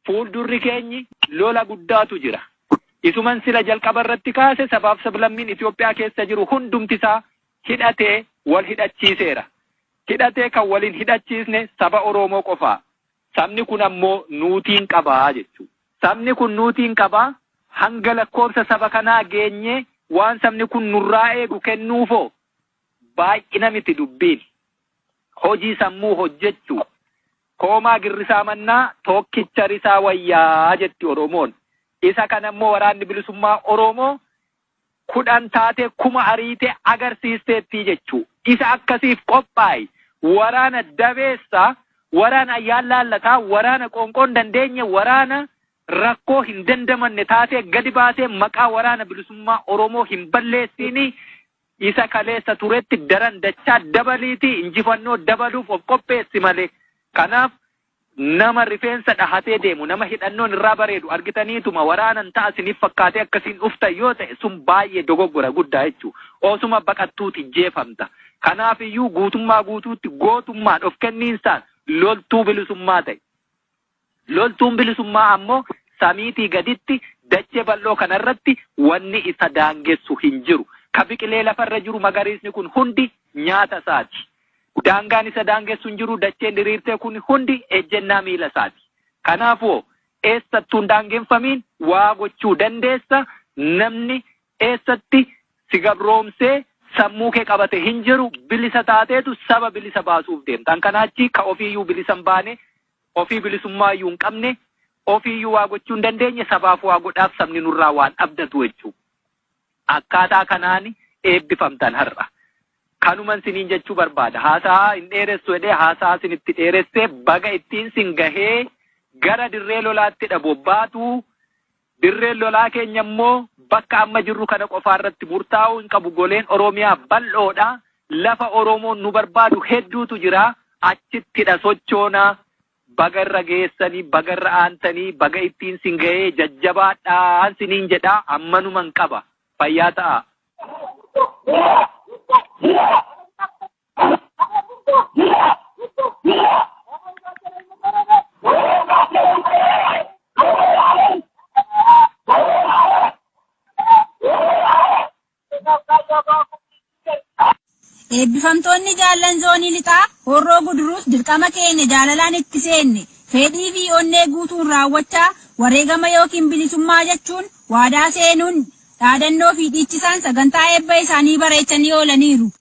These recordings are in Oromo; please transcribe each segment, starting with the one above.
Fuuldurri keenyi lola guddaatu jira. Isuman sila jalqaba irratti kaase sabaaf sablammiin Itoophiyaa keessa jiru hundumti isaa hidhatee wal hidhachiiseera. Hidhatee kan waliin hidhachiisne saba Oromoo qofaa. Sabni kun ammoo nuutiin qabaa jechuudha. Sabni kun nuutiin qabaa hanga lakkoofsa saba kanaa geenyee waan sabni kun nurraa eegu kennuufoo baay'ina miti dubbiin. Hojii sammuu hojjechuu. Koomaa girrisaa mannaa tokkicha risaa wayyaa jetti Oromoon. Isa kana immoo waraanni bilisummaa Oromoo 10 taatee 1000 ariitee agarsiisteettii jechuu. Isa akkasiif qophaa'i. Waraana dabeessa, waraana ayyaan laallataa, waraana qoonqoon dandeenye, waraana rakkoo hin dandamanne taatee gadi baasee maqaa waraana bilisummaa Oromoo hin balleessiini. Isa kaleessa turetti daran dachaa dabaliitii injifannoo dabaluuf of qopheessi malee. Kanaaf nama rifeensa dhahatee deemu, nama hidhannoon irraa bareedu argitaniituma waraanan ta'a isiniif fakkaatee akkasiin dhuftan yoo ta'e sun baay'ee dogoggora guddaa jechuudha. Osuma baqattuuti jeefamta. Kanaaf iyyuu guutummaa guutuutti gootummaan of kenniinsaan loltuu bilisummaa ta'e. Loltuun bilisummaa ammoo samiitii gaditti dachee bal'oo kanarratti wanni isa daangessu hin jiru. Ka biqilee lafarra jiru magariisni kun hundi nyaata isaati. Daangaan isa daangessu hin jiru dacheen diriirtee kun hundi ejjennaa miila isaati. Kanaafuu eessattuu hin daangeffamiin waa gochuu dandeessa namni eessatti si gabroomsee sammuu kee qabate hin jiru bilisa taateetu saba bilisa baasuuf deemta. An kanaa achi ka ofiiyyuu bilisa hin baane ofii bilisummaa iyyuu hin qabne ofiiyyuu waa gochuu hin dandeenye sabaaf waa godhaaf sabni nurraa waan abdatu jechuudha. Akkaataa kanaan eebbifamtan har'a. Kanuman siniin jechuu barbaada. Haasaa hin dheeressu jedhee haasaa sinitti dheeressee baga ittiin sin gahee gara dirree lolaatti dha bobbaatu. Dirreen lolaa keenya immoo bakka amma jirru kana qofaa irratti murtaa'uu hin qabu. Goleen Oromiyaa bal'oodha. Lafa Oromoon nu barbaadu hedduutu jira. Achittidha sochoona. Baga irra geessanii, baga irra aantanii, baga ittiin sin gahee jajjabaadhaan siniin jedha. Ammanuman qaba. Fayyaa ta'aa. Eebbifamtoonni jaallan Zoonii Lixaa Horroo Guduruus dirqama keenya jaalalaan itti seenne fedhii fi onnee guutuun raawwachaa wareegama yookiin bilisummaa jechuun waadaa seenuun dhaadannoo fi dhiichisaan sagantaa eebba isaanii bareechanii oolaniiru.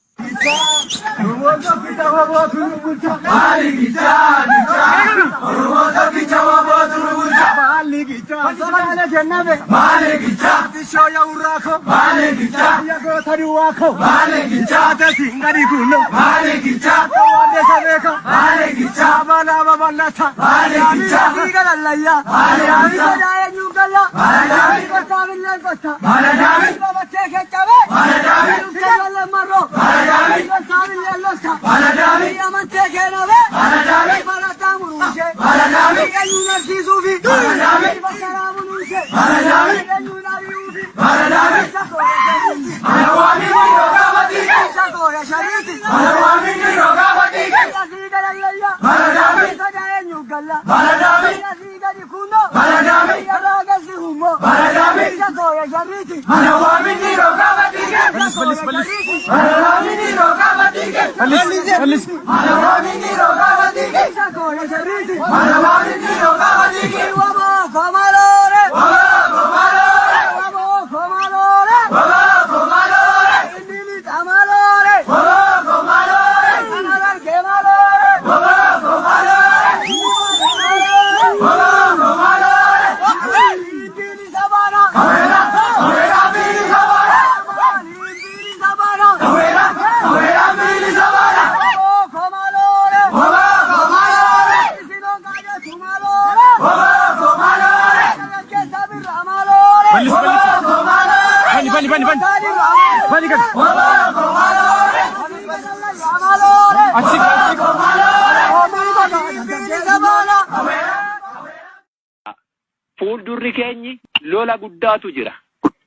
Fuuldurri keenyi lola guddaatu jira.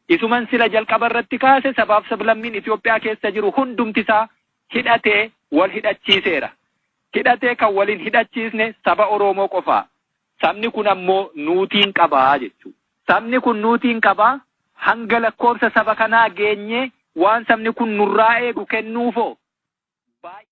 Isuman sila jalqaba irratti kaase sabaaf sablammiin Itoophiyaa keessa jiru hundumti isaa hidhatee wal hidhachiiseera. Hidhatee kan waliin hidhachiisne saba Oromoo qofaa. Sabni kun ammoo nuutiin qabaa jechuudha. Sabni kun nuutiin qabaa hanga lakkoofsa saba kanaa geenyee waan sabni kun nurraa eegu kennuufoo.